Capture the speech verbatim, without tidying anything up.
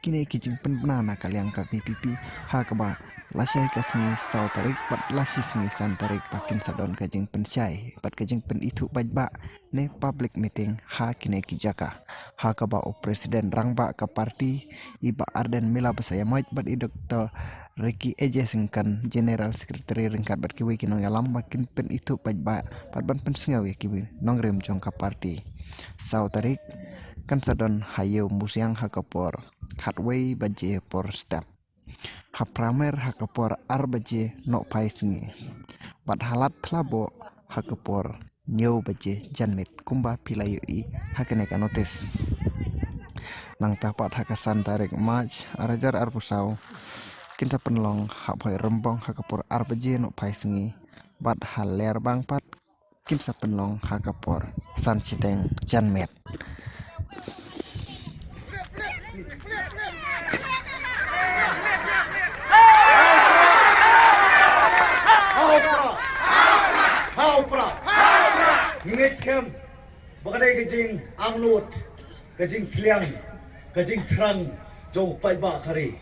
kine ki jingpynbna na ka liang ka VPP, ha kaba lashai ka sngi saw tarik bad lashai sngi san tarik ba kin sa don ka jingpynshai bad ka jingpynithuh paidbah ne public meeting ha kine ki jaka. Ha kaba u president rangbah ka party i Bah Ardent Miller Basaiawmoit bad i Doctor Ricky A J Syngkon, General Secretary, ryngkat bad kiwei ki nongïalam ba kin pynithuh paidbah bad ban pynsngew ïa kiwei nongrim jong ka party. Saw tarik kan sa don ha Ïew Musiang ha ka por khatwei baje por step. Ha Pramer ha ka por ar baje nohphai sngi. Bad ha Ladthadlaboh ha ka por hynñiew baje janmiet kumba phi la ïohi ha kane ka notis. Nangta pat ha ka san tarik March ar hajar arphew saw kin sa pynlong ha Bhoirymbong ha ka por ar baje nohphai sngi. Bad ha Lairbang pat kin sa pynlong ha ka por san shiteng janmiet. Hau pra! Hau pra! Ngi ngeit skhem ba ka dei ka jingangnud, ka jingsliang, ka jingthrang jong u paidbah ka ri.